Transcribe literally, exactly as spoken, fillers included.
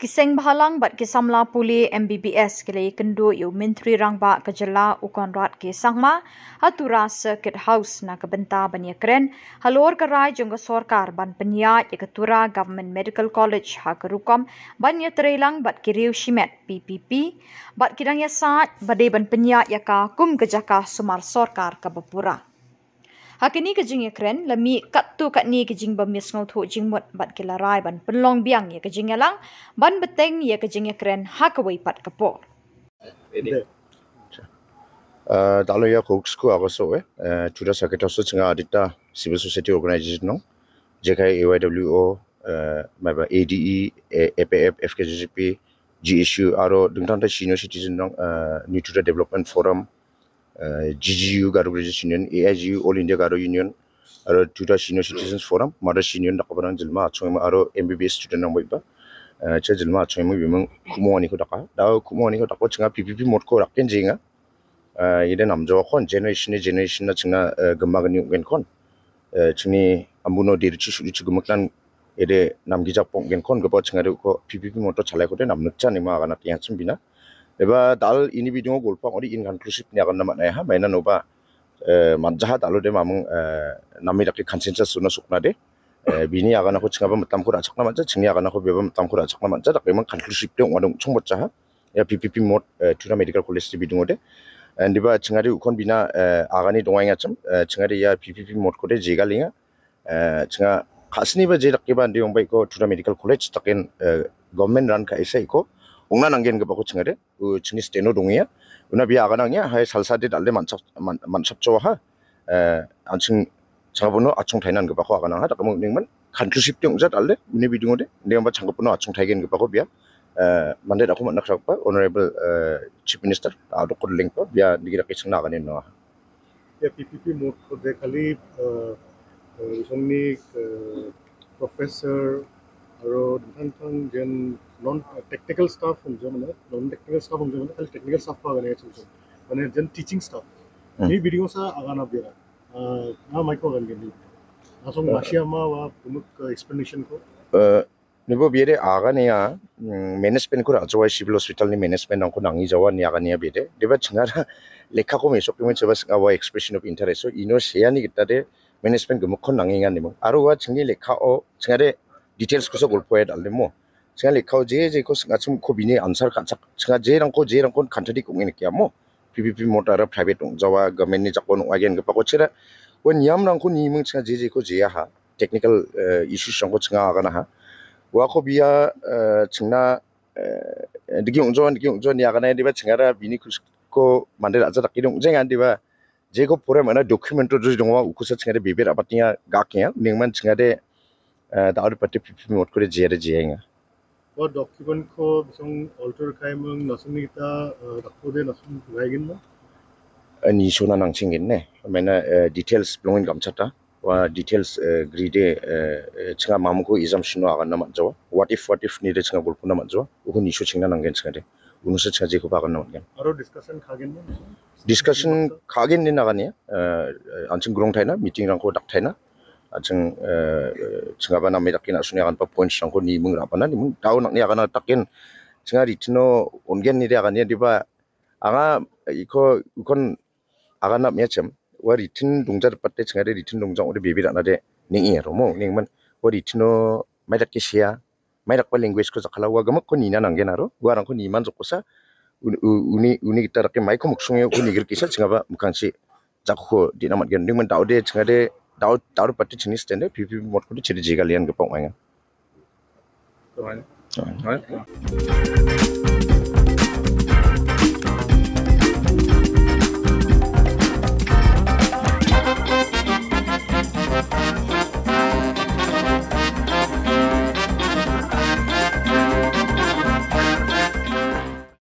Ki seng bhalang bad ki samla pule M B B S ki la ïakynduh ïa u Myntri Rangbah ka jylla u Conrad K Sangma ha Tura Circuit House na ka bynta ban ïakren halor ka rai jong ka sorkar ban pynïaid ïa ka Tura Government Medical College ha ka rukom ban ïatreilang bad ki riew shimet P P P bad ki dang ïasaid ba dei ban pynïaid ïa ka kum ka jaka sumar sorkar kaba pura. Ha kane ka jingïakren la mih katto katne ki jingbym ïasngewthuh jingmut bad ki la rai ban pynlong biang ïa ka jingïalang ban bteng ïa ka jingïakren ha kawei pat ka por. Uh, dalo ya ko sku ako so eh uh, Tura Circuit House chinga adita civil society organization nong, J K A Y W O, uh, maba A D E, A P F, F K J G P, G S U, aro dingtang ta senior citizen nong, uh, New Tura Development Forum, uh, G G U, Garo Graduates Union, A I G U, All India Garo Union, aro Tura Senior Citizens Forum, Mothers Union, dak barang jilma achong aro M B B S student nang baiba. Uh, cha jilma achong bimang kumo ani ko daka. Da kumo ani ko daka chinga P P P mot ko dak ken jinga. Uh, ida nam jo kon generation ni generation na chingna uh, gamba gani ken kon. Uh, chingni ambuno de chu chu chu gumaknan ede nam gijak pong gen kon gaba chingade ko P P P mot to chalai ko de nam nukcha ni ma gana tiang chimbina. Eba dal ini bidung gol pong odi in conclusive ni akan nama nai ha maina no ba eh, man jaha dalo de mamung eh, nami daki consensus suna sukna de. Eh, bini akan ako chingaba matam ko rachak nama ja chingni akan ako beba matam ko rachak nama ja daki mang conclusive de ngadung chung bot jaha. Ya P P P mot eh, Tura Medical College de bidung de. And diba chingade ukon bina eh, agani dong inga cham eh, chingade ya P P P mot ko de jega linga. Eh, chinga khasni ba je dak kiban diong bai ko Tura Medical College takin eh, government run ka isa iko. Ungna nanggen gaba ko chingade u chingni steno dong ya. Una bia aga nang ya hai salsa de dal de man sap man sap cho ha. Eh, an ching changa bono achung thainan gaba ko aga nang ha dak mo ning man conclusive tiong jat dal de uni bidung de. Diong ba changa bono achung thaigen gaba ko bia. Eh, mande dak ko man nak pa Honorable eh, Chief Minister a dok ko leng pa bia digi dak isang na ganin no. Ya P P P mot ko de khali eh, eh, songni eh, professor aro dingtang tang jen non eh, technical staff hong jam na non technical staff hong jam na khali technical staff pa gane chum chum mane jen teaching staff. Hmm. Ni video sa agana bira. Eh, na mai ko gan gini. Na song eh, masia ma wa pumuk eh, explanation ko. Eh, Nibo biade aga ne ya mm, management ko rajo civil hospital ni management nang ko nangi jawa ni aga ne ya biade. Deba chingara lekha ko mesok ni mencoba sengawa expression of interest. So ino seya ni kita de management gemuk kon nangi ngan nimo. Aro wa chingni lekha o chingade details ko so golpo ya dal nimo. Chinga lekha o je je ko senga chum ko bini answer ka chak chinga je rang ko je rang ko kanta di ko ngin kya mo. P P P mot ara private nung jawa government ni jakbo nung agen gapa ko chira. Wan yam rang ko ni mung chinga je je ko je ya ha. Technical uh, issues rang ko chinga agana ha. Wa ko biya uh, chingna uh, digi ungjo digi ungjo ni agana diba chingara bini kus ko mandira aja tak idung jengan diba. Je ko pura mana document to jong wa ukusa chingara bibir apatia gak ya ning man chingade uh, da adu pati P P P mot ko de je de je nga. Wa document ko bisong alter kai mang nasung ni kita uh, dakko de nasung gai gin ma. Ni sona nang chingin ne. Mena uh, details belongin kam chata. Wa details uh, gride uh, chinga mamu ko isam shino akan namat jawa. What if what if ni de chinga gulpu namat jawa. Uko ni sho chingna nang gen chinga de. Unu sa chinga je ko pa akan namat gen. Aro discussion khagen ni. Discussion khagen ni nagan ya. Uh, anching grong thaina meeting rang ko dak thaina. Anching uh, chinga ba na me dak kina sunya kan pa points rang ko ni mung rapa na ni mung tau nak ni akan takin chinga ritno ongen ni de akan ya diba anga iko ukon aganap mia chem wa ritin dungjar patte chingade ritin dungjang ode bebi dana de ning iya romo ning man wa ritno mai dak kisia mai dak pa language ko zakhala wa gamak ko nina nanggen aro wa rang ko niman jok kosa uni uni kita dak mai ko muksung yo ko nigir kisa chingaba mukang si jako ko dina mat gen ning man daude chingade dau dau patte chini stende P P P mot ko chiri jiga lian gepok mai ngan.